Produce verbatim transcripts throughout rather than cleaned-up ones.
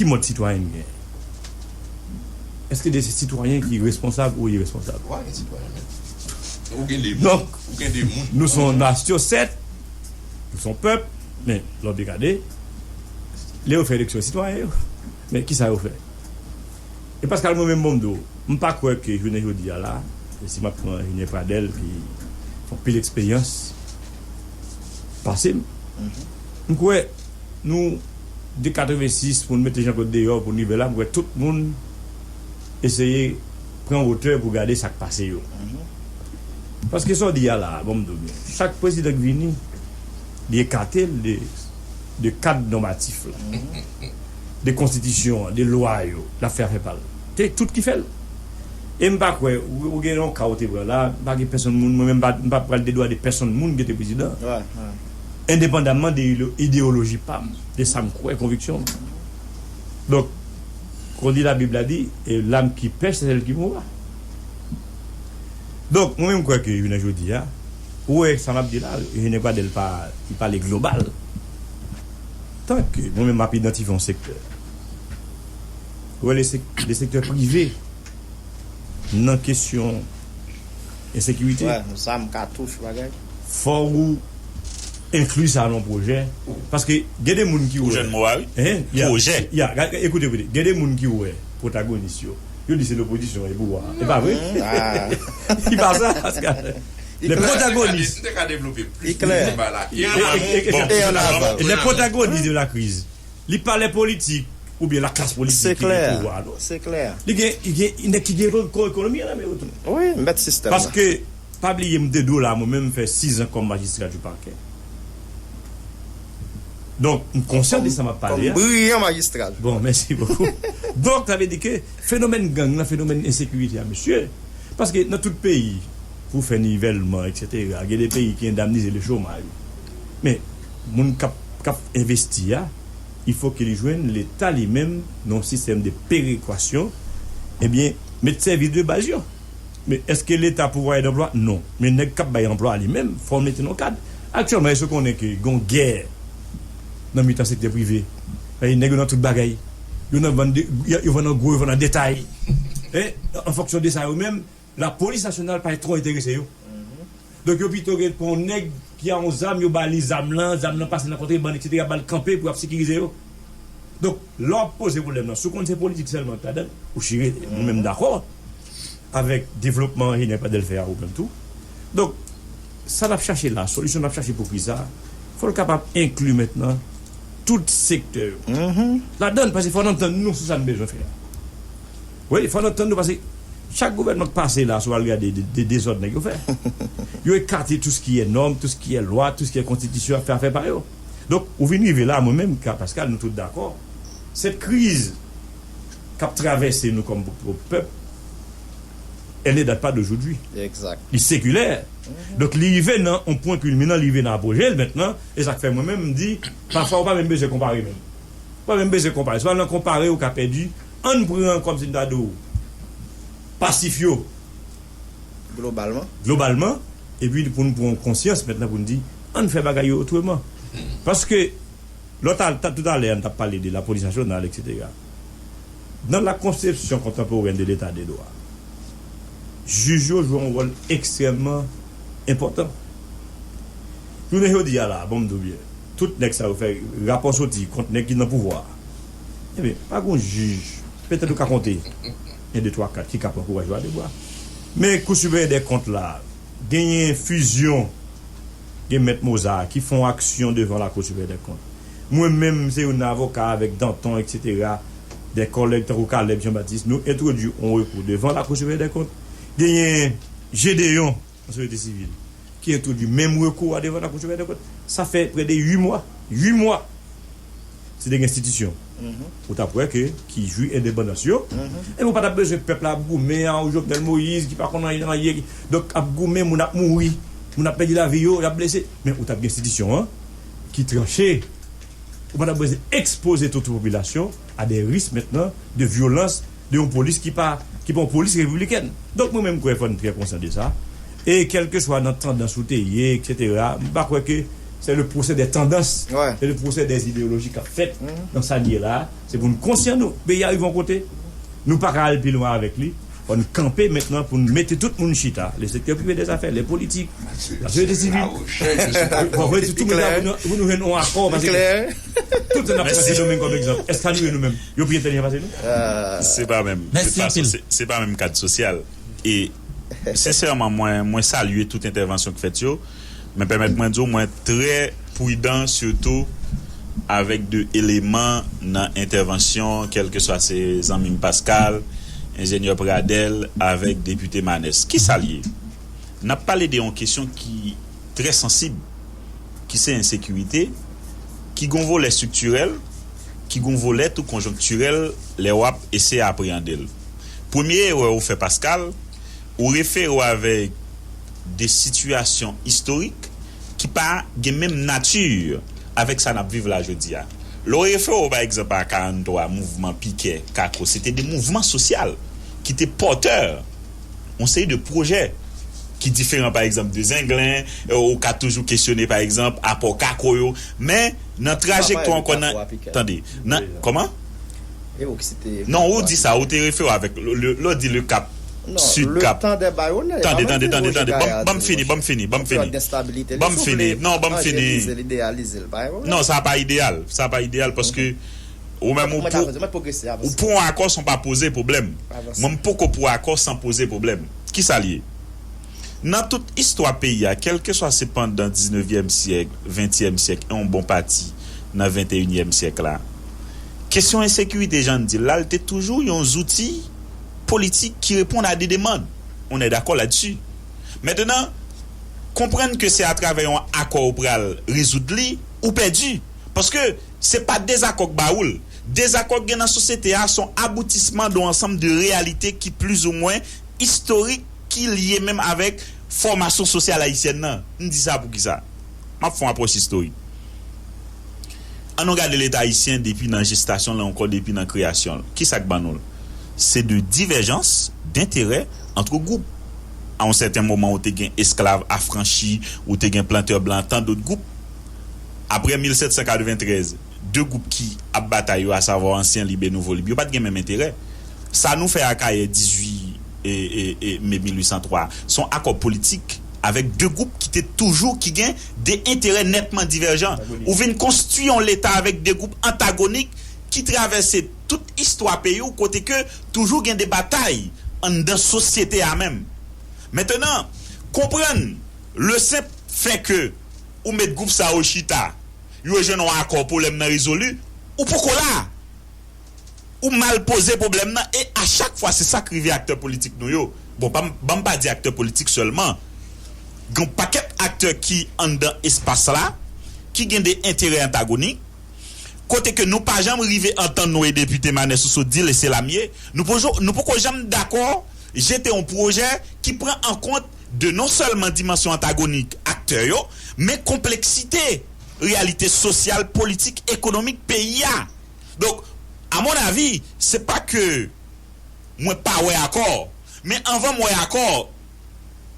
Ki mòd sitwayen n gen? Èske de se sitwayen ki responsab ou iresponsab? Ou pa gen sitwayen menm. Ou gen de moun. Donk, ou gen de moun. Nou se yon nasyon, sèt, nou se yon pèp, men lè w byen gade, lè yo fè eleksyon sitwayen yo, men kisa yo fè? E Pascal, mwen menm, bon, m di w, m pa kwè ke jounen jodi a la, e si m ap pran Enjenyè Pradel ki fè anpil eksperyans pase m, m kwè nou de katrevensis pou n mete Jean Claude deyò pou n rive la, m kwè tout moun eseye pran wotè pou gade sa k pase yo. Paske sa w di a la, bon, m di w byen, chak prezidan k vini, li ekate l de, de kad nòmatif la, de konstitisyon an, de lwa yo, l ap fè afè pa l. Se tout ki fè l. E m pa kwè, ou, ou gen yon ka ou te pran la, m pa gen pèsonn moun, mwen menm m pa, m pa pral dedwade pèsonn moun ki te prezidan. Endepandamman de ide- ideyoloji pa m, de sa m kwè, konviksyon m. Donk, kon di Labib la di, et l'âme qui pèche, c'est celle qui mourra. Donk, mwen menm m kwè ke jounen jodi a, ou wè sa m ap di la, Enjenyè Pradel pa, li pale global. Tanke mwen menm m ap idantifye yon sektè, ou wè le sek- le sektè prive nan kesyon ensekirite. Wè, zam, katouch, bagay. Fò ou enkli sa nan pwojè. Paske gen de moun ki wè. Ou jwenn mo a, wi. Pwojè. Ya, ga- ga- ekoute, ekoute. Gen de moun ki wè pwotagonis yo. Yo di se lopozisyon e pouvwa. E pa vre? Li pa sa, paske lè pwotagonis. M te ka devlope plis deba la. E an avan. Lè pwotagonis de la kriz, li pa lè politik oubyen laklas politik ki gen pouvwa, non. Se klè. Li gen, li gen nèg ki gen ko- ekonomi an nan men yo tou. Wi, mèt sistèm nan. Paske, pa bliye, m te di w la, mwen menm, m fè sizan kòm majistra di pakè. Donk, m konsyan de sa m ap pale a. Kòm briyan majistra. Bon, mèsi bokou. Donk, sa vle di ke fenomèn gang nan, fenomèn ensekirite a, mesye, paske nan tout peyi, pou fè nivèlman, etsetera, gen de peyi ki endamnize le chomaj. Men, moun k ap, k ap envesti a, il fo ke li jwenn Leta li menm nan yon sistèm de perekwasyon, ebyen, met sèvis de baz yo. Men èske Leta pouvwa e danplwa? Non. Men nèg k ap bay anplwa li menm, fò l mete nan kad. Aktyèlman, èske w konnen ke gen yon gè nan mitan sektè prive? Nèg yo nan tout bagay. Yo nan vann, yo vann an gwo, yo vann an detay. An fonksyon de sa yo menm, lapolis nasyonal pa twò enterese yo. Donk, yo pito gen pran yon nèg ki a yon zam, yo ba li zam lan, zam lan pase nan kontrebann, etsetera, ba l kanpe pou y ap sekirize yo. Donk, lè w ap poze pwoblèm nan, si w konn se politik sèlman ki ladan l, ou chire, mwen menm m dakò avèk devlopman Enjenyè Pradel fè a ou menm tou. Donk, sa n ap chache la, solisyon n ap chache pou kriz sa, fò l kapab enkli mentnan tout sektè yo ladan l, paske fò n antann nou sou sa n bezwen fè a. Wi, fò n antann nou, paske chak gouvènman k pase la, si w al gade de, de dezòd nèg yo fè. Yo ekate tout ce qui est norme, tout ce qui est loi, tout ce qui est constitution, ap fè afè pa yo. Donk, ou vin rive la, mwen menm, ka Pascal, nou tout dakò. Cette crise k ap travèse nou kòm pwòp pèp, elle ne date pas d'aujourd'hui. Li sekilè. Donk, li rive nan yon pwen kilminan, li rive nan apoje l mentnan. E sa k fè mwen menm, m di, pafwa, ou pa menm bezwen konpare menm. Ou pa menm bezwen konpare. Si w al nan konpare, ou ka pèdi. Ann pran, kòmsi m ta di w, pasif yo. Globalman. Globalman. Epi pou n pran konsyans mentnan pou n di, ann fè bagay yo otreman. Paske, lòt, talè, n t ap pale de lapolis nasyonal, etsetera. Dans la conception contemporaine de l'état de droit, jij yo jwe yon wòl ekstrèmman enpòtan. Jounen jodi a la, bon, m di w byen, tout nèg sa yo fè rapò soti kont nèg ki nan pouvwa a. Ebyen, pa gen yon jij, petèt ou ka konte, yon, de, twa, kat, ki ka pran kouraj yo a de bra. Men Kou Siperyè dè Kont la, genyen fizyon, gen Mèt Moza ki fè yon aksyon devan Lakou Siperyè dè Kont. Mwen menm, se youn nan avoka avèk Danton, etsetera, de kòlèg tankou Caleb Jean-Baptiste, nou entwodui yon rekou devan Lakou Siperyè dè Kont. Genyen Gédéon, nan sosyete sivil, ki entwodui menm rekou a devan Lakou Siperyè dè Kont. Sa fè prè de uit mwa. Uit mwa! Se de gen enstitisyon. Ou t ap wè ke, ki jwi endepandans yo. Ebyen, ou pa t ap bezwen pèp la ap goumen, a, ou Jovenel Moïse, ki pa konn anyen, anyen, ki, donk, ap goumen, moun ap mouri, moun ap pèdi lavi yo, y ap blese. Men ou t ap gen enstitisyon an ki tranche. Ou pa t ap bezwen ekspoze tout popilasyon a de risk mentnan de vyolans de yon polis ki pa, ki pa yon polis repiblikèn. Donk, mwen menm, m kwè fò n trè konsyan de sa. E kèlkeswa nan tandans ou te ye, etsetera, m pa kwè ke Se le pwosè dè tandans, se le pwosè dè ideyoloji k ap fèt nan sa n ye la a. Se pou n konsyan nou. Peyi a rive yon kote, nou pa ka al pi lwen avèk li. Fò n kanpe mentnan pou n mete tout moun chita, le sektè prive dè zafè, le politik, la sosyete sivil. Fò n mete tout moun la pou nou, pou nou jwenn yon akò, paske tout sa n ap pran Sendomeng kòm egzanp, èske sa nou ye nou menm? Yo pi entèlijan pase nou? Se pa menm. Se pa menm kad sosyal. E sensèman, mwen, mwen salye tout entèvansyon k fèt yo, men pèmèt mwen di w, mwen trè pridan, sitou avèk de eleman nan entèvansyon, kèlkeswa se zanmi m Pascal, enjenyè Pradel, avèk depite Manès. Kisa l ye? N ap pale de yon kesyon ki trè sansib, ki se ensekirite, ki gon volè estriktirèl, ki gon volè tou konjonktirèl lè w ap eseye apreyande l. Premye erè ou fè, Pascal, ou refere w avèk de sitiyasyon istorik ki pa gen menm nati avèk sa n ap viv la jodi a. Lè w refere w, pa egzanp, a karanntwa, mouvman Pikè, Kako, se te de mouvman sosyal ki te pòtè yon seri de pwojè ki diferan, pa egzanp, de Zenglen, e, ou ka toujou kesyone, pa egzanp, apò Kako yo. Men, nan trajektwa ankò nan, tande, nan, kòman? Non, ou di sa, ou te refere w avèk, lè w di Le Cap, Sud Cap. Tande, tande, tande, tande. Ban m fini, ban m fini, ban m fini. Ban m fini, non, ban m fini. Non, sa pa ideyal, sa pa ideyal, paske ou menm ou pou, ou pou yon akò san pa poze pwoblèm. Mwen, m poko pou akò san poze pwoblèm. Kisa l ye? Nan tout istwa peyi a, kèlkeswa se pandan diznevyèm syèk, ventyèm syèk, e yon bon pati nan venteyinyèm syèk la, kesyon ensekirite, jan n di l la, l te toujou yon zouti politik ki reponn a de demann. On est d'accord là-dessus. Mentnan, konprann ke se atravè yon akò ou pral rezoud li, ou pèdi. Paske se pa dezakò k ba ou l. Dezakò k gen nan sosyete a se yon aboutisman de yon ansanm de reyalite ki plizoumwen istorik, ki lye menm avèk fòmasyon sosyal ayisyèn nan. M di sa poukisa? M ap fè yon apwòch istorik. Ann nou gade Leta ayisyen depi nan jestasyon l ankò depi nan kreyasyon l. Kisa k ban nou l? Se de diverjans denterè ant gwoup. A yon sèten moman, ou te gen esklav afranchi, ou te gen plantè blan, tan dòt gwoup. Apre mil sèt san katreventrèz, de gwoup ki ap batay yo, asavwa ansyen lib e nouvo lib, yo pa t gen menm enterè. Sa nou fè Akayè dizuit e, e, e, me mil uit san twa, se yon akò politik avèk de gwoup ki te toujou, ki gen de enterè nètman divèjan. Ou vin konstwi yon Leta avèk de gwoup antagonik ki travèse tout istwa peyi w, kote ke toujou gen de batay anndan sosyete a menm. Mentnan, konprann le senp fè ke ou met gwoup sa yo chita, yo jwenn yon akò, pwoblèm nan rezoli, ou poko la. Ou mal poze pwoblèm nan, e a chak fwa, se sa k rive aktè politik nou yo. Bon, ban m pa di aktè politik sèlman. Gen yon pakèt aktè ki anndan espas la, ki gen de enterè antagonik, kote ke nou pa janm rive antann nou e depite Manès ou sot di l, e se la m ye. Nou poko, nou poko janm dakò jete yon pwojè ki pran an kont de non sèlman dimansyon antagonik aktè yo, men konpleksite reyalite sosyal, politik, ekonomik peyi a. Donk, a mon avi, se pa ke mwen pa wè akò, men anvan m wè akò,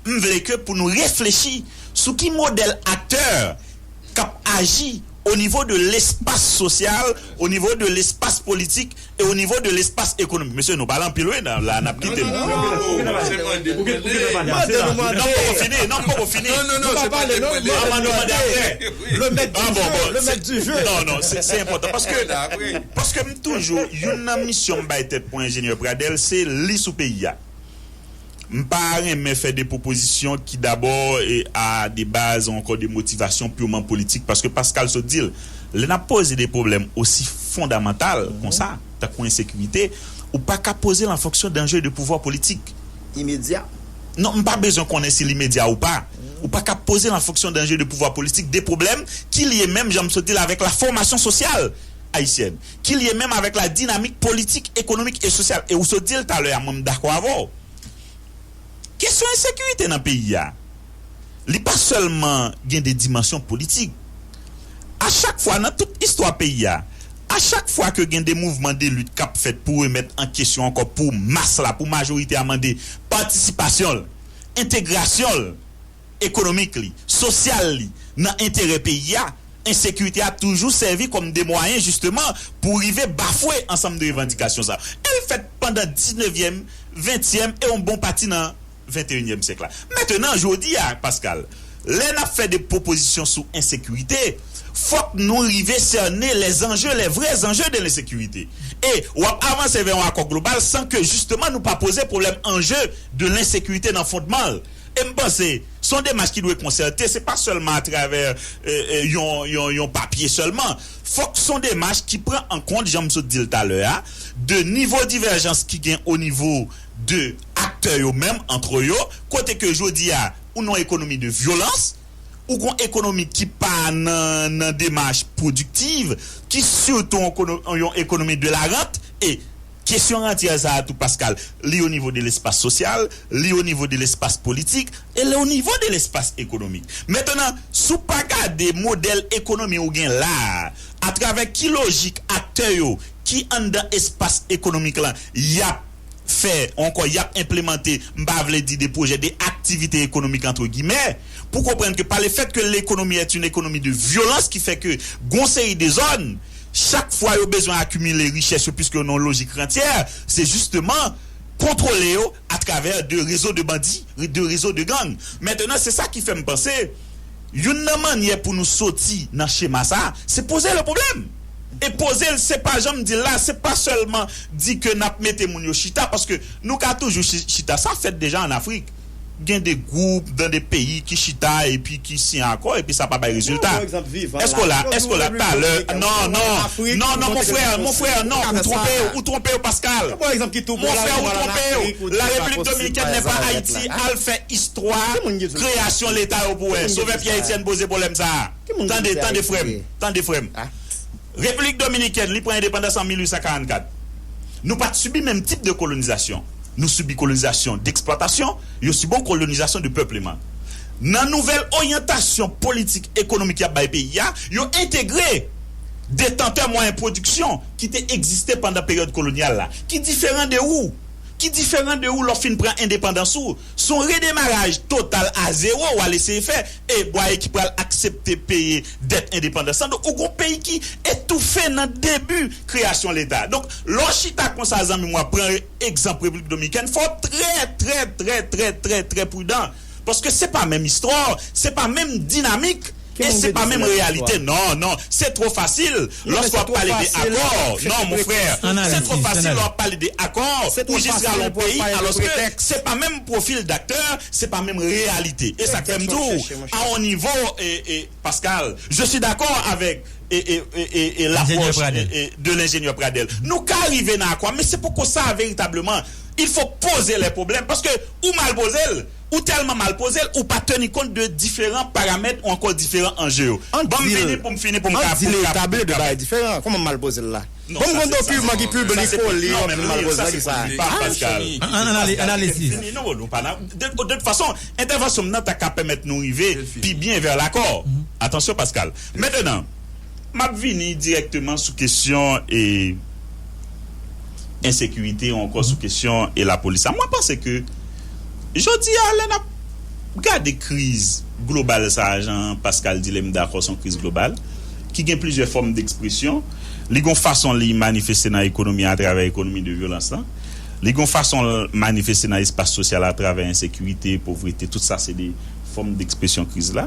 m vle ke pou nou reflechi sou ki modèl aktè k ap aji o nivo de lespas sosyal, o nivo de lespas politik e o nivo de lespas ekonomik. Mesye, nou pale anpil, wi, la, n ap kite m. Non, m poko fini, non, m poko fini. Non, non, non, se pa de mwen. Le maître du jeu, le maître du jeu. Non, non, se enpòtan. Paske, paske m toujou, youn nan misyon m bay tèt mwen, enjenyè Pradel, se li sou peyi a. M pa renmen fè de pwopozisyon ki dabò e a de baz ou ankò de motivasyon pirman politik, paske Pascal sot di l, lè n ap poze de pwoblèm osi fondamantal konsa, tankou ensekirite, ou pa ka poze l an fonksyon de enjeu de pouvwa politik. Imedya. Non, m pa bezwen konnen si l imedya ou pa. Ou pa ka poze l an fonksyon de enjeu de pouvwa politik, de pwoblèm ki lye menm, jan m sot di l, avèk la fòmasyon sosyal ayisyèn, ki lye menm avèk la dinamik politik, ekonomik e sosyal. E ou sot di l talè a, mwen m dakò avè w. Kesyon ensekirite nan peyi a, li pa sèlman gen de dimansyon politik. A chak fwa, nan tout istwa peyi a, a chak fwa ke gen de mouvman de lit k ap fèt pou remèt an kesyon ankò pou mas la, pou majorite a mande patisipasyon l, entegrasyon l, ekonomik li, sosyal li, nan enterè peyi a, ensekirite a toujou sèvi kòm de mwayen jisteman pou rive bafwe ansanm de revandikasyon sa. E l fèt pandan diznèvyèm, ventyèm e yon bon pati nan venteyinyèm syèk la. Mentenan, jodi a, Pascal, lè n ap fè de pwopozisyon sou ensekirite, fòk nou rive sène les enjeux, les vrais enjeux de l'insécurité. E w ap avanse vè yon akò global san ke jisteman nou pa poze pwoblèm anje de lensekirite nan fondman l. E m panse, se yon demach ki dwe konsète, se pa sèlman atravè e, e, yon, yon, yon papye sèlman. Fòk se yon demach ki pran an kont, jan m sot di l talè a, de nivo divèjans ki gen o nivo de aktè yo menm, antre yo, kote ke jodi a, ou nan ekonomi de vyolans, ou gon ekonomi ki pa nan, nan demach pwodiktiv, ki sitou yon ekono- yon ekonomi de la rant, e kesyon rantyè sa a tou, Pascal, li o nivo de lespas sosyal, li o nivo de lespas politik, e li o nivo de lespas ekonomik. Mentenan, si w pa gade modèl ekonomi ou gen la a, atravè ki lojik aktè yo ki anndan espas ekonomik lan y ap fè, ankò y ap enplemante, m pa vle di de pwojè, de aktivite ekonomik antre gimè, pou konprann ke pa le fèt ke lekonomi est une économie de violence ki fè ke gon seri de zòn, chak fwa yo bezwen akimile richès yo, piske yo nan yon lojik rantyè, se jisteman kontwole yo atravè de rezo de bandi, de rezo de gang. Mentenan, se sa ki fè m panse, youn nan mannyè pou nou soti nan chema sa, se poze le pwoblèm. E poze l, se pa jan m di l la, se pa sèlman di ke n ap mete moun yo chita, paske nou ka toujou chi- chita. Sa fèt deja ann Afrik. Gen de gwoup, dan de peyi ki chita epi ki siyen akò, epi sa pa bay rezilta. Èske w la, èske w la talè? Non, non, non, non, mon frè, mon frè, non, ou twonpe w, ou twonpe w, Pascal. Mon frè, ou twonpe w. La République Dominicaine n'est pas Haïti. Al fè istwa kreyasyon Leta yo pou wè. Sovè Pyè Etyèn poze pwoblèm sa a. Tande, tande, frè m. Tande, frè m. Repiblik Dominikèn, li pran endepandans an mil uit san karannkat. Nou pa t sibi menm tip de kolonizasyon. Nou sibi kolonizasyon deksplwatasyon, yo sibi yon kolonizasyon de pèpleman. Nan nouvèl oryantasyon politik ekonomik y ap bay peyi a, yo entegre detantè mwayen pwodiksyon ki te egziste pandan peryòd kolonyal la, ki diferan de ou, ki diferan de ou lè w fin pran endepandans ou. Se yon redemaraj total a zewo w al eseye fè, e Bwaye ki pral aksepte peye dèt endepandans lan. Donk, ou gon peyi ki etoufe nan debi kreyasyon Leta. Donk, lè w chita konsa, zanmi m, w ap pran egzanp Repiblik Dominikèn, fò w trè, trè, trè, trè, trè, trè, trè pridan. Paske se pa menm istwa, se pa menm dinamik, e se pa menm reyalite. Non, non, se twò fasil lòske w ap pale de akò. Non, mon frè, se twò fasil lè w ap pale de akò, ou jis rale yon peyi, alòske se pa menm pwofil daktè, se pa menm reyalite. E sa k fè m di w, a yon nivo, e, e, Pascal, je suis d'accord avec e, e, e, e, e lapwòch e, e, de lenjenyè Pradel. Nou ka rive nan akò, men se poko sa veritableman. Il faut poser les problèmes. Paske ou mal poze l, ou tèlman mal poze l, ou pa teni kont de diferan paramèt ou ankò diferan anje yo. Ban m vini pou m fini pou m ka, pou m ka, pou m ka. Kòman m mal poze l la? Bon, m gon dokiman ki piblik pou li, w ap di m mal poze l, ki sa? Pascal. Analize. Non, non, pa nan, de, de tout fason, entèvansyon m nan ta ka pèmèt nou rive pi byen vè lakò. Atansyon, Pascal. Mentenan, m ap vini dirèkteman sou kesyon e ensekirite ou ankò sou kesyon e lapolis la. Mwen panse ke jodi a, lè n ap gade kriz global sa a, jan Pascal di, lè m dakò, se yon kriz global, ki gen plizyè fòm dekspresyon. Li gon fason li manifeste nan ekonomi a atravè ekonomi de vyolans lan. Li gon fason l manifeste nan espas sosyal atravè ensekirite, povrete, tout sa se de fòm dekspresyon kriz la.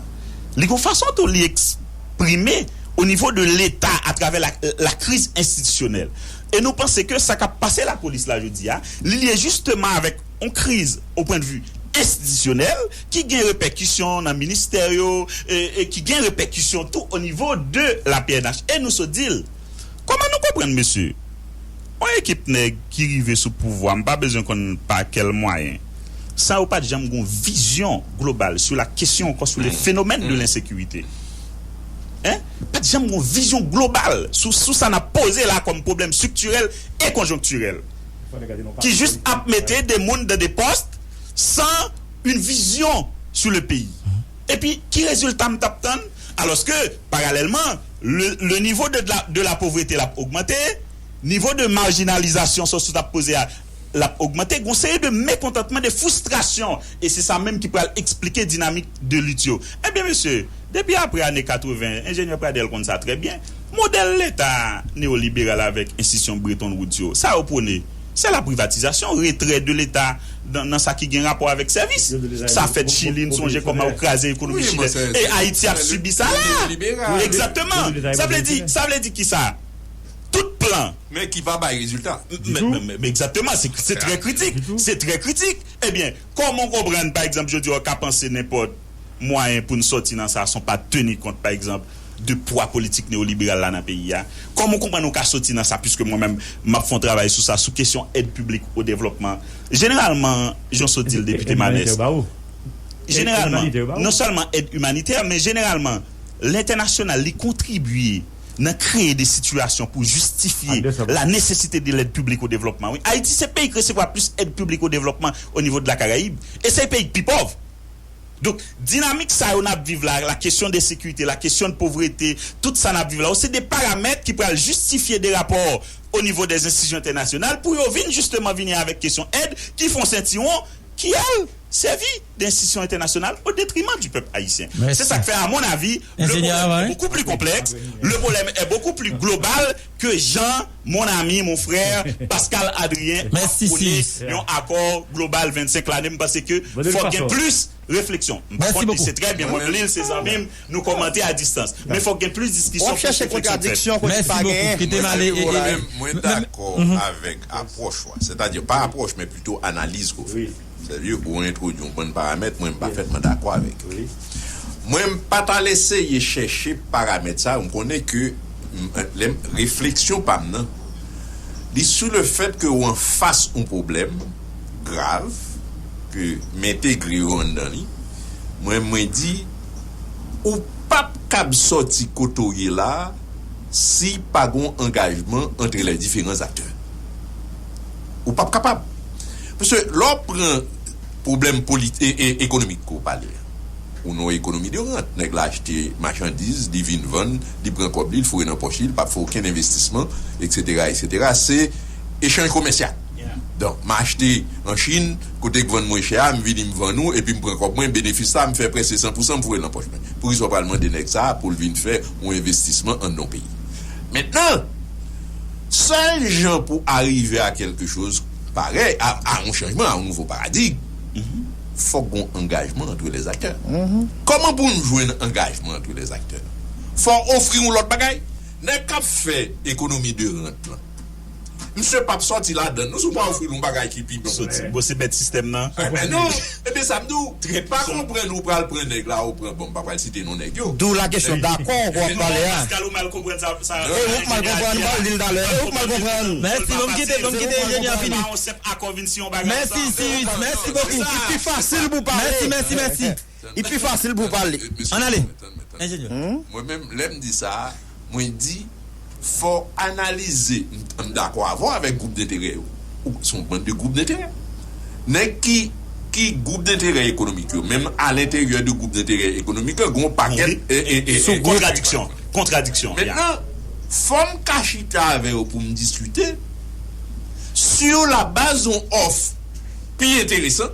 Li gon fason tou li eksprime o nivo de Leta atravè la, la kriz enstitisyonèl. E nou panse ke sa k ap pase lapolis la jodi a, li lye jisteman avèk yon kriz o pwendvi enstitisyonèl ki gen repèkisyon nan ministè yo, e, e ki gen repèkisyon tou o nivo de la P N H. E nou sot di l. Kòman nou konprann, mesye? Yon ekip nèg ki rive sou pouvwa, m pa bezwen konn pa kèl mwayen. San yo pa t janm gon vizyon global sou la kesyon ankò sou le fenomèn de lensekirite. Hein? Pa t janm gon vizyon global sou, sou sa n ap poze la kòm pwoblèm striktirèl e konjonktirèl. Ki jis ap mete de moun dan de pòs san une vision sur le pays. Epi, ki rezilta m t ap tann? Alòske, paralèlman, le, le niveau de, de la, de la pauvreté l ap ogmante, nivo de majinalizasyon sa w sot ap poze a, l ap ogmante, gen yon seri de mekontantman, de fristrasyon. E se sa menm ki pral eksplike dinamik de lit yo. Ebyen, mesye, depi apre ane katreven, enjenyè Pradel konn sa trè byen, modèl Leta neyoliberal avèk enstitisyon Bretton Woods yo, sa yo pwone, se la privatizasyon, retrè de Leta nan, nan sa ki gen rapò avèk sèvis. Sa fèt Chili, n sonje kòman yo kraze ekonomi chilèn. E Ayiti ap sibi sa la. Egzakteman. Sa vle di, sa vle di ki sa? Tout plan. Men ki pa bay rezilta. Men, men, men, men egzakteman, se, se trè kritik. Se trè kritik. Ebyen, kòman w konprann, pa egzanp, jodi a, w ka panse nenpòt mwayen pou n sòti nan sa san pa teni kont, pa egzanp, de pwa politik neyoliberal la nan peyi a? Kòman w konprann ou ka sòti nan sa, piske mwen menm, m ap fè yon travay sou sa, sou kesyon èd piblik o devlòpman? Jeneralman, jan w sot di l, Depite Manès, jeneralman, non sèlman èd imanitè, men jeneralman, lentènasyonal, li kontribye nan kreye de sitiyasyon pou jistifye la nesesite de lèd piblik o devlòpman. Wi, Ayiti se peyi ki resevwa plis èd piblik o devlòpman o nivo de la Karayib. E se peyi ki pi pòv. Donk, dinamik sa yo n ap viv la, la kesyon de sekirite, la kesyon de povrete, tout sa n ap viv la, se de paramèt ki pral jistifye de rapò o nivo de enstitisyon entènasyonal pou yo vin jisteman vini avèk kesyon èd ki fè yon sentiwon ki al sèvi de enstitisyon entènasyonal o detriman di pèp ayisyen. Se sa k fè, à mon avis, le problème est beaucoup plus complexe, le problème est beaucoup plus global que jan mon ami, mon frère Pascal Adrien ap pwone yon akò global vennsenk lane. M panse ke fòk gen plis refleksyon. M pa kont li, se trè byen, mwen li l, se zanmi m, nou kòmante a distans. Men fòk gen plis diskisyon pou refleksyon fèt. W ap chèche kontradiksyon kote pa genyen. Mwen menm, mwen dakò avèk apwòch ou a. Sètadi, pa apwòch, men plito analiz ke w fè. Sètadi, ou entwodui yon bann paramèt, mwen, m pafètman dakò avèk yo. Mwen, m pa t al eseye chèche paramèt sa yo. M konnen ke, m, lè m, refleksyon pa m nan, li sou le fèt ke ou anfas yon pwoblèm grav, ke m entegre yo anndan li. Mwen, mwen di, ou p ap kab sòti kote w ye la a si pa gon angajman entre les différents acteurs. Ou p ap kapab. Paske lè w pran pwoblèm politi-, e, e, ekonomik ke w pale a, ou nan ekonomi de rant. Nèg la achte machandiz, li vin vann, li pran kòb li, li foure nan pòch li, li p ap fè okenn envestisman, et cetera, et cetera. Se echanj komèsyal. Donk, m achte an Chin, kote k vann mwen chè a, m vini m vann ou, epi m pran kòb mwen, benefis la, m fè prèske san pou san, m foure l nan pòch mwen. Poukisa w pral mande nèg sa a pou l vin fè yon envestisman anndan yon peyi? Mentnan, sèl jan pou arive a quelque chose parèy, a, a yon chanjman, a yon nouvo paradigm, fòk gon angajman entre les acteurs. Kòman pou n jwenn angajman entre les acteurs? Fò w ofri yon lòt bagay. Nèg k ap fè ekonomi de rant lan, misye p ap sòti ladann non si w pa ofri l yon bagay ki pi bon. Soti, bon, se bèt sistèm nan. Enben non. Ebyen sa m di w, pa konprann ou pral pran nèg la, ou pran, bon, m pa pral site non nèg yo. D'où la question d'accord ke w ap pale a. Pascal, ou mal konprann sa, sa. E ou k mal konprann, m pral di l talè. E ou k mal konprann. Mèsi, ban m kite, ban m kite enjenyè a fini. Pa yon senp akò vin si yon bagay. Mèsi, Cyrus, mèsi bokou. Li pi fasil pou pale. Mèsi, mèsi, mèsi. Li pi fasil pou pale. Ann ale. Enjenyè. Mwen menm, lè m di sa, mwen di, fò analize, m, m dakò avè w avèk gwoup denterè yo. Ou, se yon bann de gwoup denterè. Nèg ki, ki gwoup denterè ekonomik yo, menm alenteryè de gwoup denterè ekonomik yo, gen yon pakèt, e, e, e, e, kontradiksyon. Kontradiksyon, ya. Mentnan, fò m ka chita avè yo pou m diskite sur la base yon òf pi enteresan,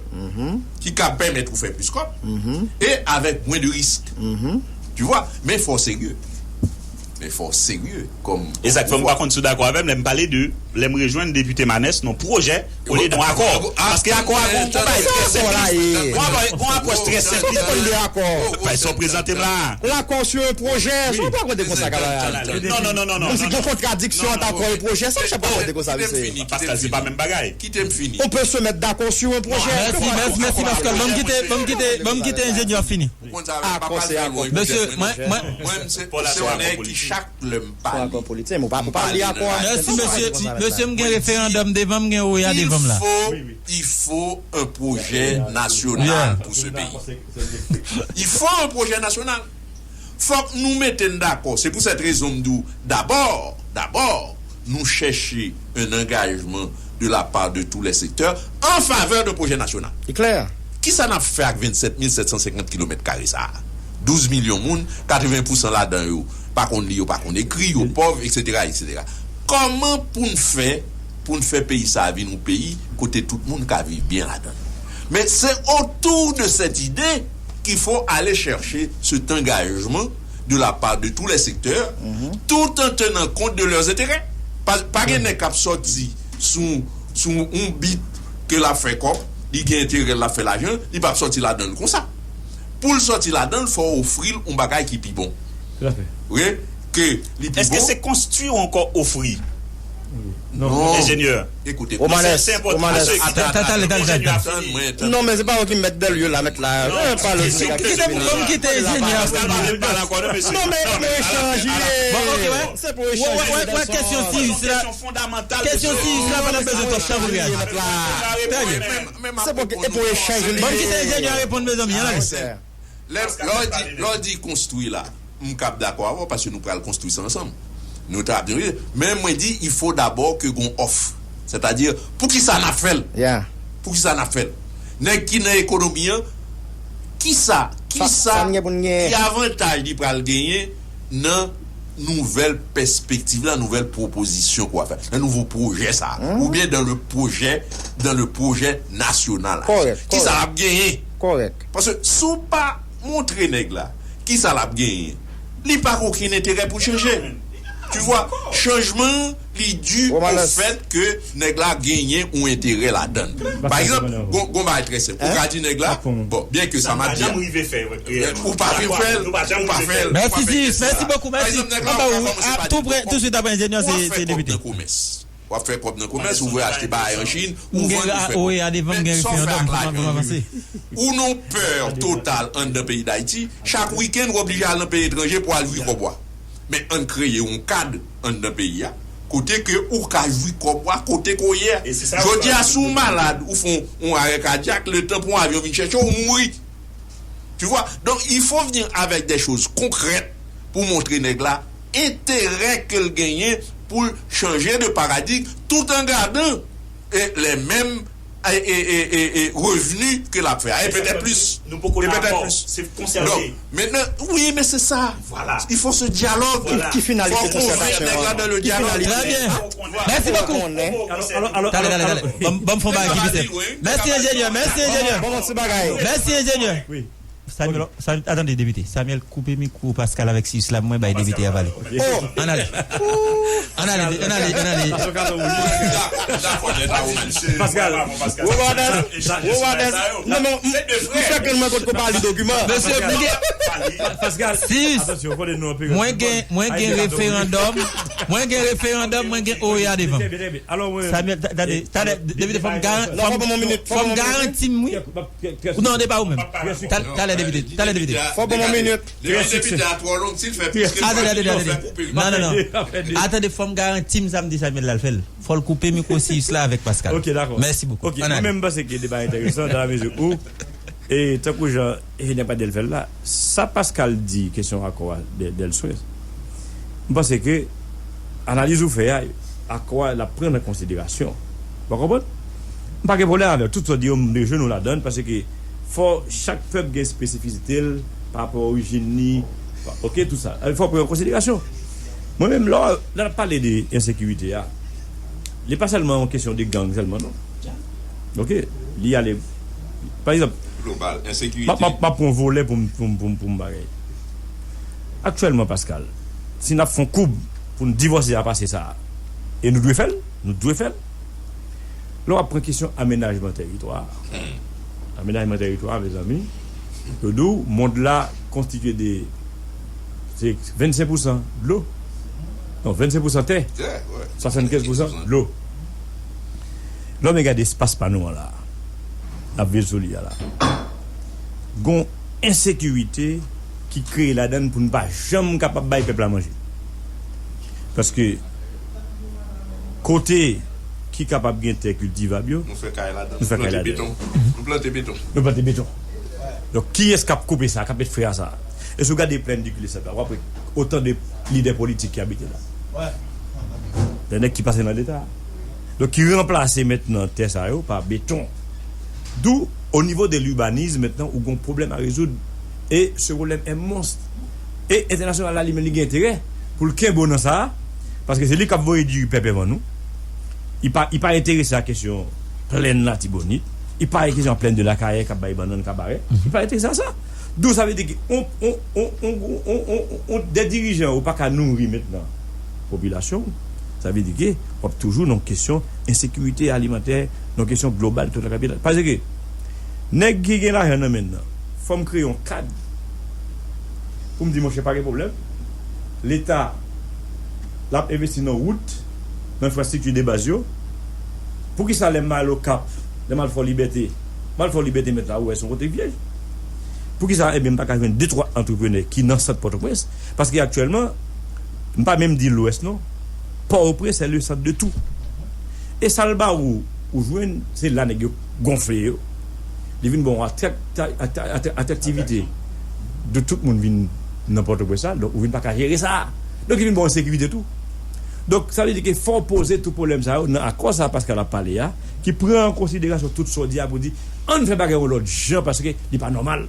ki ka pèmèt ou fè plis kòb, e avèk mwen de risk. Tu vois? Men fò serye. Men fò serye kòm, kòm pouvwa. E sa k fè m pa konn si w dakò avè m lè m pale de, lè m rejwenn Depite Manès nan pwojè, olye de yon akò. Paske akò a gon, gon bagay trè senplis. Gon apwòch trè senplis. Sa w konn de akò? Sa w prezante m la. L'accord sur un projet, sa w pa konn de konsa, kamarad. Non, non, non, non, non. Gon kontradiksyon ant akò e pwojè, sa w pa konn de konsa, mesye. Pascal, se pa menm bagay. Kite m fini. On peut se mettre d'accord sur un projet. Mèsi, mèsi, mèsi, Pascal. Ban m kite, ban m kite, ban m kite enjenyè a fini. Ou konn sa, m pa pral fè lwen. Mesye, mwen, mwen, mwen, se, se yon nèg ki chak lè m pale, m pale nan. Mèsi, mesye, ti, mesye, m gen referandòm devan m, m gen oya devan m la. Il faut, il faut un projet national pour ce pays. Il faut un projet national. Fòk nou mete n dakò. Se pou sèt rezon m di w, dabò, dabò, nou chèche un engagement de la part de tous les secteurs en faveur d'un projet national. Li klè. Kisa n ap fè ak vennsèt mil sèt san senkant kilomèt kare sa a? Douz milyon moun, katreven pousan ladan yo pa konn li, yo pa konn ekri, yo pòv, et cetera, et cetera. Kòman pou n fè pou n fè peyi sa a vin yon peyi kote tout moun ka viv byen ladan l. Men se otou de sèt ide ki fo ale chèche sèt angajman de la pa de tou lè sektè, tout an tenan kont de lè enterè. Pa, pa gen nèg k ap sòti sou, sou yon bit ke l ap fè kòb, li gen enterè l ap fè lajan, li p ap sòti ladan l konsa. Pou l sòti ladan l, fò w ofri l yon bagay ki pi bon. Tout à fait. Vre ke li pi bon. Èske se konstwi ou ankò ofri? Non. Enjenyè. Ekoute, Romanes, se, se enpòtan. Romanes. Atann, atann, atann, atann. Enjenyè a fini. Non, men se pa ou ki mèt dan lye la, mèt la. Non, pa le kite, ban m kite enjenyè a fini. Non, men, men echanj, bon, ok, wè. Se pou echanj. Wè, wè, wè, kesyon Siris la. Kesyon Siris la, pa nan bezwen twòp tanbouryaj. Trè byen. Se pou, e pou echanj li. Ban m kite enjenyè a reponn, mezanmi, ann ale. Lè, lè w di, lè w di konstwi la, m kab dakò avè w paske nou pral konstwi sa ansanm. Nou ta byen, men mwen di, il faut d'abord que gon òf. Sètadi, poukisa n ap fè l? Poukisa n ap fè l? Nèg ki nan ekonomi an, kisa, kisa, ki avantaj li pral genyen nan nouvèl pèspektiv la, nouvèl pwopozisyon ke w ap fè, nan nouvo pwojè sa a, oubyen dans le projet, dans le projet national la? Kisa l ap genyen? Paske si w pa montre nèg la kisa l ap genyen, li pa gen okenn enterè pou chanje. Tu vois, chanjman an, li di au fait que nèg la genyen yon enterè ladan l. Pa egzanp, gon, gon bagay trè senp. Ou ka di nèg la, bon, byen ke sa m ap di a, ou pa vin fè l, ou pa fè l. Mèsi, Siris, mèsi bokou, mèsi. Anba ou, a, tou prè, tou swit apre enjenyè, se, se depite. W ap fè kòb nan komès, ou ap fè kòb nan komès, ou vle achte bagay an Chin, ou vann, ou fè kòb. Men sa w fè ak lajan yo, ou nan pè total anndan peyi Dayiti, chak wikenn w oblije al nan peyi etranje pou al jwi kòb ou a. Men ann kreye yon kad anndan peyi a, kote ke ou ka jwi kòb ou a, kote ke w ye a. Jodi a, si w malad, ou fè yon, yon arè kadyak, letan pou yon avyon vin chèche w, ou mouri. Tu vois? Donc, il faut venir avec des choses concrètes pou montre nèg la enterè ke l genyen pou l chanje de paradigme tout en gardant, eh, les mêmes, eh, eh, eh, eh, eh, revenus ke l ap fè a, e petèt plis. E petèt plis. Donk, mentnan, wi, men se sa. Il faut ce dialogue. Ki finalite konsètasyon an? Trè byen. Mèsi bokou. Talè, talè, talè. Ban m, ban m fè yon bagay ki pi senp. Mèsi, enjenyè. Mèsi, enjenyè. Mèsi, enjenyè. Samuel, Samuel, atande, depite. Samuel, koupe mikwo Pascal avèk Siris la, mwen bay depite a pale. Ann ale. Ann ale, ann ale, ann ale. Pascal, Romanes, Romanes, non, non, m fè ke mwen kot ko pa li dokiman. Mesye, Siris, mwen gen, mwen gen referandòm, mwen gen referandòm, mwen gen O E A devan m. Samuel, ta-, tande, talè, depite, fò m garan-, fò m, fò m garanti m, wi. Ou non, de pa ou menm. Talè, depite, talè, depite. Fò ban mwen minit. Lè yon depite a twò long, si l fè plis ke... Atande, atande, atande. Non, non, non. Atande, fò m garanti m sa m di Samuel la, l fè l. Fò l koupe mikwo Siris la avèk Pascal. Ok, dakò. Mèsi bokou. Ok, mwen menm, m panse ke deba enteresan dans la mesure où, e tankou jan enjenyè Padel fè l la, sa Pascal di, kesyon akò a, Dè-, Dèlswens, m panse ke analiz ou fè a, akò a, l ap pran an konsiderasyon. Ou konprann? M pa gen pwoblèm avè l. Tout sa w di yo, m rejouen ou ladan l, paske fò chak pèp gen espesifisite l pa rapò a orijin li, ok, tout sa. Fò w pran an konsiderasyon. Mwen menm, lè, lè n ap pale de ensekirite a, li pa sèlman yon kesyon de gang sèlman, non. Ok? Li ale, pa egzanp, global, ensekirite. M ap, m ap, m ap pran yon volè pou m, pou m, pou m, pou m bagay. Aktyèlman, Pascal, si n ap fè yon koub pou n divòse a pase sa a, e nou dwe fè l, nou dwe fè l, lè w ap pran kesyon amenajman tèritwa a, amenajman tèritwa a, mezanmi, yo di w, mond la konstitye de, se vennsenk pousan dlo. Non, vennsenk pousan tè, swasannkenz pousan dlo. Lè w vin gade espas pa nou an la, n ap viv sou li a la, gon ensekirite ki kreye ladan l pou n pa janm kapab bay pèp la manje. Paske kote ki kapab gen tè kiltivab yo, nou fè kay ladan l. Nou fè kay ladan l. Nou plante beton. Nou plante beton. Nou plante beton. Donk, kiyès k ap koupe sa, k ap met fre a sa? E si w gade plèn di Kilesèt la, w ap wè otan de lidè politik ki abite la. Wè. De nèg ki pase nan Leta. Donk, ki ranplase mentnan tè sa yo pa beton. D'où, au niveau de l'urbanisme, mentnan, ou gon pwoblèm a rezoud. E ce problème est monstre. E entènasyonal la, li menm, li gen enterè pou l kenbe w nan sa a, paske se li k ap voye diri pèp anvan nou. Li pa, li pa enterese a kesyon plèn Latibonit. Li pa enterese a plèn de Lakayè k ap bay bannann kabarè. Li pa enterese a sa. Donk, sa vle di ke on, on, on, on, on, on, on, de dirijan ou pa ka nouri mentnan popilasyon w, sa vle di ke w ap toujou nan kesyon ensekirite alimantè, nan kesyon global tout la kapital. Paske nèg ki gen lajan nan men l nan, fò m kreye yon kad pou m di, monchè, pa gen pwoblèm. Leta, l ap envesti nan wout, nan enfrastrikti de baz yo. Poukisa lè m al Okap, lè m al Fò Libète, m al Fò Libète, mèt la, ou wè se yon kote k vyèj. Poukisa, ebyen, m pa ka jwenn de twa antreprenè ki nan sant Pòtoprens? Paske aktyèlman, m pa menm di Lwès non, Pòtoprens se le sant de tou. E sa l ba ou, ou jwenn, se la nèg yo gonfle yo. Li vin ba w atrak-, atrak-, atraktivite. Donk tout moun vin nan Pòtoprens la, donk ou vin pa ka jere sa. Donk li vin ba w ensekirite tou. Donk sa vle di ke fò w poze tout pwoblèm sa yo nan akò sa Pascal ap pale a, ki pran an konsiderasyon tout sa w di a pou di, ann fè bagay yon lòt jan paske li pa nòmal.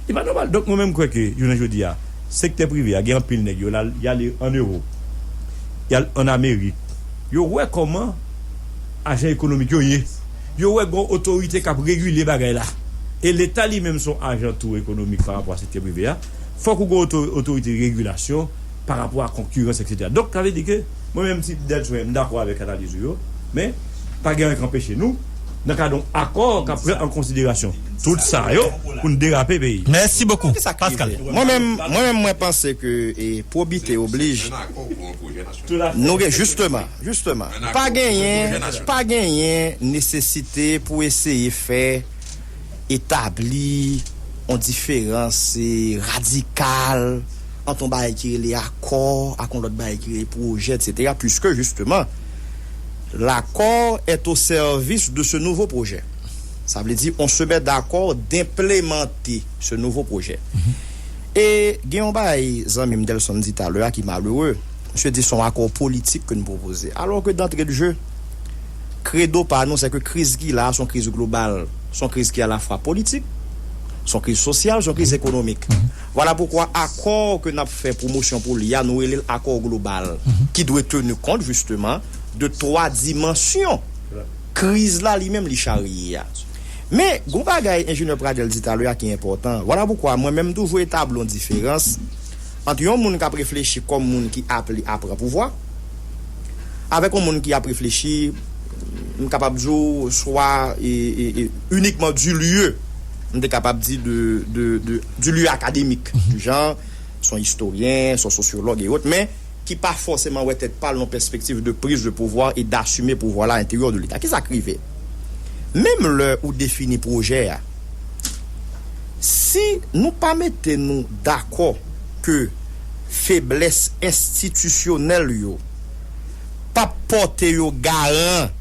Li pa nòmal. Donk mwen menm m kwè ke jounen jodi a, sektè prive a, gen anpil nèg yo la, y ale ann Ewòp, y al ann Amerik, yo wè kòman ajan ekonomik yo ye. Yo wè gon otorite k ap regile bagay la. E Leta li menm se yon ajan tou ekonomik pa rapò a sektè prive a. Fòk ou gon oto-, otorite regilasyon pa rapò a konkirans, etsetera. Donk, sa vle di ke mwen menm, Ti Dèlswen, m dakò avèk analiz ou yo, men pa gen anyen k anpeche nou nan kad yon akò k ap pran an konsiderasyon tout sa yo pou n derape peyi. Mèsi bokou, Pascal. Mwen menm, mwen menm, mwen panse ke e, pwobite oblij. Nou gen, jisteman, jisteman, pa genyen, pa genyen nesesite pou eseye fè, etabli yon diferans e, radikal ant yon bagay ki rele akò ak yon lòt bagay ki rele pwojè, etsetera, puiske, jisteman, l'accord est au service de ce nouveau projet. Sa vle di, on se met d'accord d'implémenter ce nouveau projet. E gen yon bagay zanmi m Delson di talè a ki malere. Misye di se yon akò politik ke n pwopoze. Alò ke, d'entrée de jeu, kredo pa nou, se ke kriz ki la a, se yon kriz global. Se yon kriz ki alafwa politik, se yon kriz sosyal, se yon kriz ekonomik. Vwala poukwa akò ke n ap fè pwomosyon pou li a, nou rele l akò global, ki dwe teni kont, jisteman, de twa dimansyon kriz la li menm li charye a. Men, gon bagay enjenyè Pradel di talè a ki enpòtan. Vwala poukwa mwen menm m toujou etabli yon diferans ant yon moun k ap reflechi kòm moun ki aple a pran pouvwa, avèk yon moun ki ap reflechi, m kapab di w, swa e, e, e, inikman du lieu, m te kapab di de, de, de, du lieu akademik, du jan, se yon istoryen, se yon sosyològ e ot, men ki pa fòseman wè tèt pa l nan yon pèspektiv de prise de pouvoir et d'assumer pouvoir la à l'intérieur de l'État. Kisa k rive? Menm lè ou defini pwojè a, si nou pa mete nou dakò ke feblès enstitisyonèl yo p ap pòte yo garan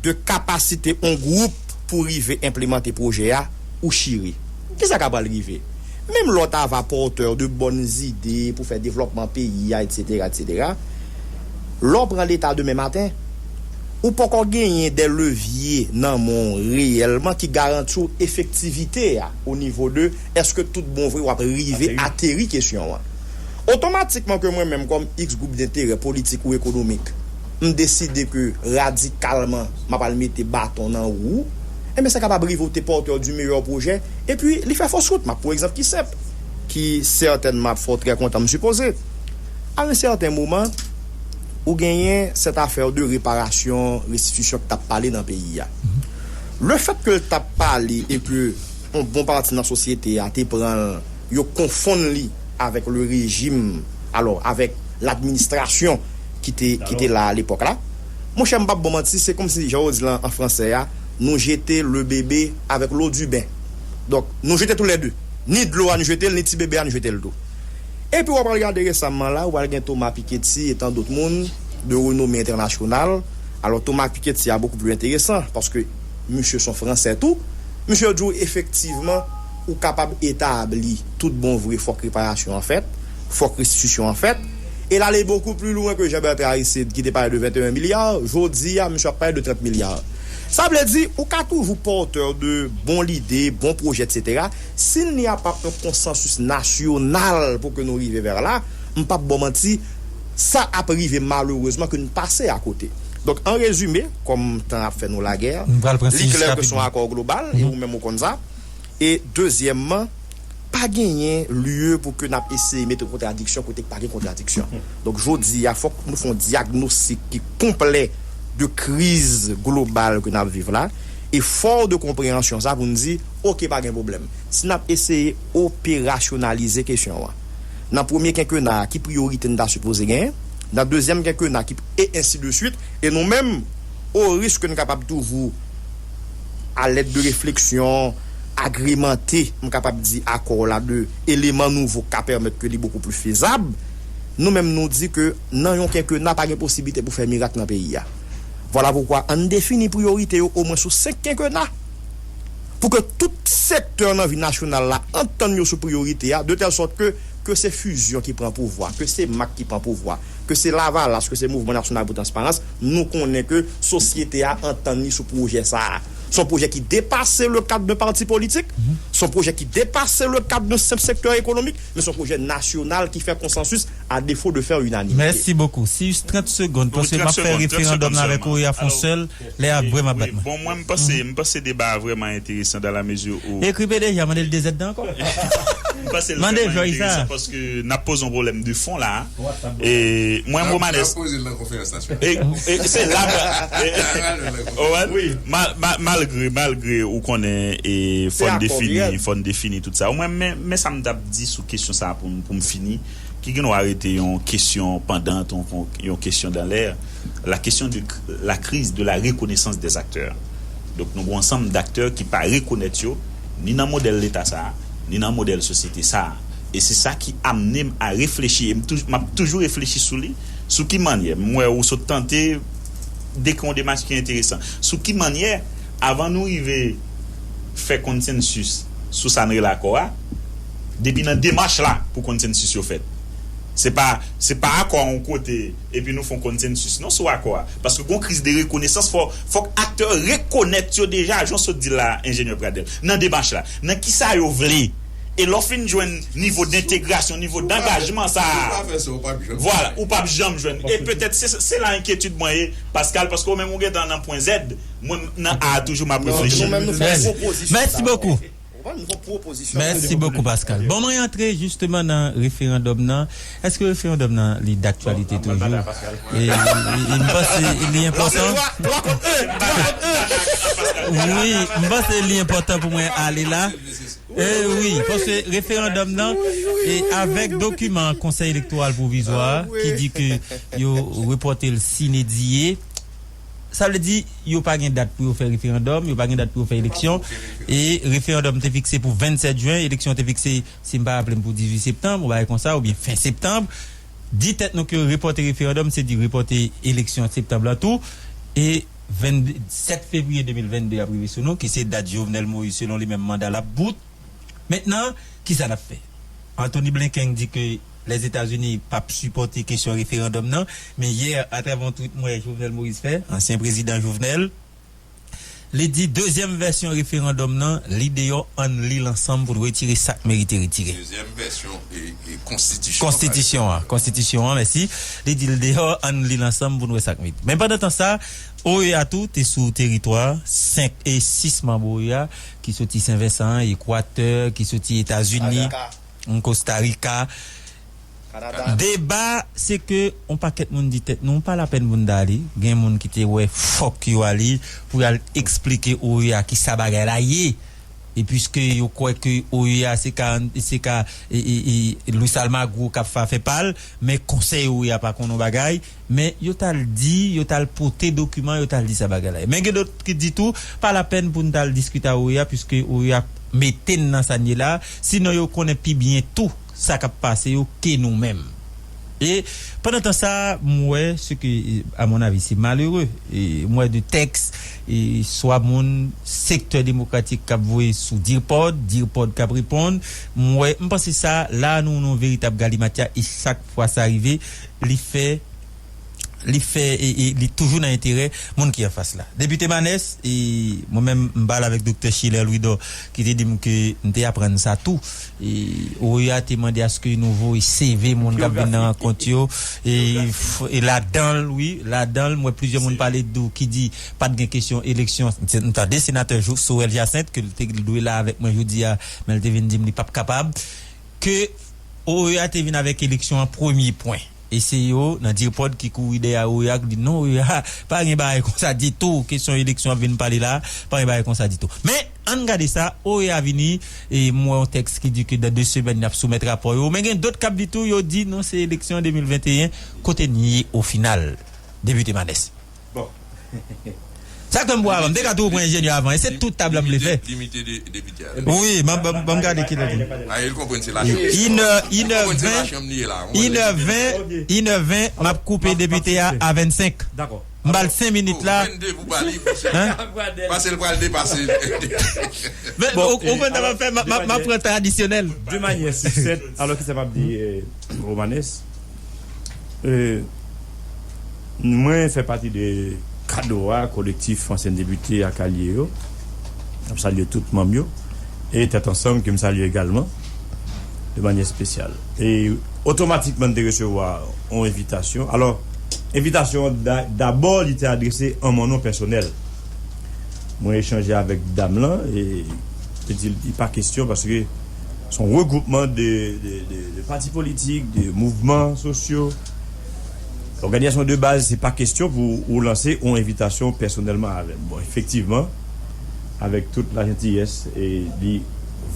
de kapasite yon gwoup pou rive enplimante pwojè a, ou chire. Kisa k ap pral rive? Menm lè w ta va pòtè de bòn zide pou fè devlòpman peyi a, etsetera, etsetera, lè w pran Leta demen maten, ou poko genyen de levye nan men w reyèlman ki garanti w efektivite a, o nivo de èske tout bon vre w ap rive ateri kesyon an. Otomatikman ke mwen menm kòm X gwoup denterè politik ou ekonomik, m deside ke radikalman m ap al mete baton nan wou ou, enben sa kapab rive w te pòtè du meyè pwojè, epi li fè fos wout. M ap pran egzanp ki senp, ki sètènman ap fè w trè kontan, m sipoze. A yon sèten moman, ou genyen sèt afè de reparasyon, restitisyon ki t ap pale nan peyi a. Lefèt ke l t ap pale e ke yon bon pati nan sosyete a te pran l, yo konfonn li avèk le rejim, alò, avèk ladministrasyon ki te, ki te la alepòk la. Monchè, m p ap ba w manti, se kòmsi, jan yo di l an, an fransè a, nous jeter le bébé avec l'eau du bain. Donk, nou jete toulède. Ni dlo a nou jete l, ni ti bebe a nou jete l tou. Epi w ap al gade resaman la, ou al gen Thomas Piketty e tan dòt moun de renome entènasyonal. Alò, Thomas Piketty a bokou pli enteresan, paske misye se yon Fransè tou. Misye di w efektivman, ou kapab etabli tout bon vre, fòk reparasyon an fèt, fòk restitisyon an fèt. E l ale bokou pli lwen ke Jean Bertrand Aristide ki te pale de venteyen milya, jodi a, misye ap pale de trant milya. Sa vle di, ou ka toujou pòtè de bon lide, bon pwojè, etsetera. Si n ni a p ap yon konsansis nasyonal pou ke nou rive vè la, m p ap ba w manti, sa ap rive malerezman ke n pase akote. Donk, an rezime, kòm tan ap fè nou lagè, li klè ke se yon akò global, e ou menm ou konn sa. E dezyèmman, pa genyen lye pou ke n ap eseye mete kontradiksyon kote k pa gen kontradiksyon. Donk, jodi a, fòk nou fè yon dyagnostik ki konplè de kriz global ke n ap viv la, e fò de konpreyansyon sa pou n di, oke, pa gen pwoblèm. Si n ap eseye operasyonalize kesyon an, nan premye kenkena, ki priyorite n ta sipoze genyen, nan dezyèm kenkena, ki, e ensi de swit, e nou menm, o risk ke n kapab toujou, a lèd de refleksyon, agremente, m kapab di, akò la de eleman nouvo k ka pèmèt ke li bokou pli fezab, nou menm nou di ke nan yon kenkena pa gen posiblite pou fè mirak nan peyi a. Vwala poukwa ann defini priyorite yo omwen sou senk kenkena. Pou ke tout sektè nan vi nasyonal la antann yo sou priyorite a, de tèl sòt ke, ke se Fusion ki pran pouvwa, ke se MAK ki pran pouvwa, ke se Lavalas, ke se Mouvman Nasyonal pou Transparans, nou konnen ke sosyete a antann li sou pwojè sa a. Se yon pwojè ki depase le kad de pati politik, se yon pwojè ki depase le kad de senp sektè ekonomik, men se yon pwojè nasyonal ki fè konsansis a defo de fè inanimite. Mèsi bokou. Si jis trant segonn, paske m ap fè referandòm nan avèk ou, y a fè yon sèl, lè a vrèman bat mwen. Bon, mwen, m panse, m panse deba a vrèman enteresan dan la mezi ou. Ekri P D G a, mande l de zèd tan ankò. M panse l vrèman enteresan paske n ap poze yon pwoblèm de fon la. E mwen, m remake. E, e se la, e, e, Owen, ma- ma- malgre, malgre ou konnen, e, fò n defini, fò n defini tout sa. Mwen, men, men sa m t ap di sou kesyon sa pou m, pou m fini, ki gen dwa rete yon kesyon pandan, yon, yon kesyon dan lè, la question de la crise de la reconnaissance des acteurs. Donk, nou gen yon ansanm daktè ki pa rekonèt yo, ni nan modèl Leta sa a, ni nan modèl sosyete sa a. E se sa ki amne m a reflechi, e m touj- m ap toujou reflechi sou li, sou ki mannyè, m wè ou sot tante dekri yon demach ki enteresan. Sou ki mannyè, avan nou rive fè konsensis sou sa n rele akò a, depi nan demach la pou konsensis yo fèt. Se pa, se pa akò a yon kote, epi nou fè yon konsensis non sou akò a. Paske gon kriz de rekonesans, fò, fòk aktè rekonèt yo deja, jan w sot di la, enjenyè Pradel, nan demach la, nan kisa yo vle. E lè w fin jwenn nivo dentegrasyon, nivo dangajman sa a, vwala, ou p ap janm jwenn. E petèt se, se la enkyetid mwen ye, Pascal, paske ou menm ou gentan nan pwen Z, mwen nan A a toujou m ap reflechi. Mèsi bokou. Mèsi bokou, Pascal. Bon, mwen antre jisteman nan referandòm nan. Èske referandòm nan li daktyalite toujou? E, e, e m panse li enpòtan. Wi, m panse li enpòtan pou mwen ale la. E wi, paske referandòm nan, e avèk dokiman Konsèy Elektoral Pwovizwa ki di ke yo repòte l sine die, sa vle di yo pa gen dat pou yo fè referandòm, yo pa gen dat pou yo fè eleksyon. E referandòm te fikse pou vennsèt jen, eleksyon te fikse, si m pa raple m, pou dizuit septanm, yon bagay konsa, oubyen fen septanm. Di tèt nou ke repòte referandòm, se di repòte eleksyon septanm lan tou. E vennsèt fevriye de mil vennde ap rive sou nou, ki se dat Jovenel Moïse, selon li menm, manda l ap bout. Mentnan, kisa n ap fè? Anthony Blinken di ke Lèzetazini p ap sipòte kesyon referandòm nan, men yè, atravè yon tweet m wè Jovenel Moïse fè, ansyen prezidan Jovenel, li di dezyèm vèsyon referandòm nan, li deyò, ann li l ansanm pou n retire sa k merite retire. Dezyèm vèsyon, e, e, konstitisyon an. Konstitisyon an, konstitisyon an, mèsi. Li di l deyò, ann li l ansanm pou n wè sa k merite. Men pandan tan sa, O E A tou te sou teritwa, senk e sis manm O E A, ki soti Sen Vensan, Ekwatè, ki soti Etazini, Kosta Rika. Deba, se ke yon pakèt moun di tèt nou, pa lapèn pou n ta ale. Gen moun ki te wè fòk yo ale pou y al eksplike O E A kisa bagay la ye. E piske yo kwè ke O E A se ka, se ka, e, e, e, Luis Almagro k ap fa fè pa l, men konsèy O E A pa konn yon bagay, men yo t al di, yo t al pote dokiman, yo t al di sa bagay la ye. Men gen dòt ki di tou, pa lapèn pou n t al diskite a O E A, piske O E A mete n nan sa n ye la, sinon yo konnen pi byen tou sa k ap pase yo ke nou menm. E pandan tan sa, m wè, se ke, a mon avi, se malere. E m wè de tèks, e swa moun sektè demokratik k ap voye sou DIRPOD, DIRPOD k ap reponn. M wè, m panse sa, la, nou, nou veritab galimatya, e chak fwa sa rive, li fè li fè e, e li toujou nan enterè moun ki anfas la. Depite Manès, e mwen menm m pale avèk Doktè Schiller Louidor ki te di m ke m te aprann sa tou. E O E A te mande aske nou voye C V moun k ap vin nan rankont yo. E, e ladan l, wi, ladan l, mwen plizyè moun pale tou ki di pa t gen kesyon eleksyon. M tande senatè Sorel Jacinthe, ke l te dwe la avèk mwen jodi a, men l te vin di m li p ap kapab. Ke O E A te vin avèk eleksyon an premye pwen. E se yo, nan Dirpod, ki kouri dèyè O E A, ki di non, O E A, pa gen bagay konsa ditou. Kesyon eleksyon ap vin pale la, pa gen bagay konsa ditou. Men, ann gade sa, O E A vini, e m wè yon tèks ki di ke dan de semèn, y ap soumèt rapò yo. Men gen dòt k ap di tou, yo di non, se eleksyon de mil venteyen, kote n ye o final, Depite Manès. Bon. Sa k fè m bwè avan, m te ka tou pran enjenyè avan, e se tout tab la m vle fè. Limite de, depite a. Wi, ban m gade kilè li. A, el konprann se lachanm. Inè, inè ven, inè ven, inè ven, m ap koupe depite a a vennsenk. Dakò. M ba l senk minit la. Vennde pou ba li, pase l pral depase. Bon, ou konn sa m ap fè, m ap pran tradisyonèl. De manyè siksèt, alò ki sa m ap di, eh, Romanes, eh, mwen fè pati de kadre a, kolektif ansyen depite ak alye yo. M ap salye tout manm yo. E Tèt Ansanm ke m salye egalman, de manyè espesyal. E otomatikman, m te resevwa yon envitasyon. Alò, envitasyon an, da-, dabò, li te adrese an mon non pèsonèl. Mwen echanje avèk dam lan, e li di li pa kesyon, paske se yon regwoupman de, de, de, de pati politik, de mouvman sosyo, òganizasyon de baz, se pa kesyon pou ou lanse yon envitasyon pèsonèlman avè m. Bon, efektivman, avèk tout lajentiyès, e li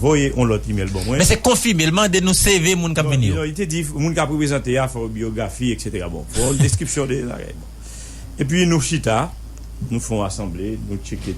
voye yon lòt imèl ban mwen. Men se konfime, l mande nou C V moun k ap vini yo. Non, li te di, moun k ap reprezante a, fè yon byografi, etsetera. Bon, fè yon deskripsyon de bagay. Bon. Epi nou chita, nou fè yon asanble, nou tcheke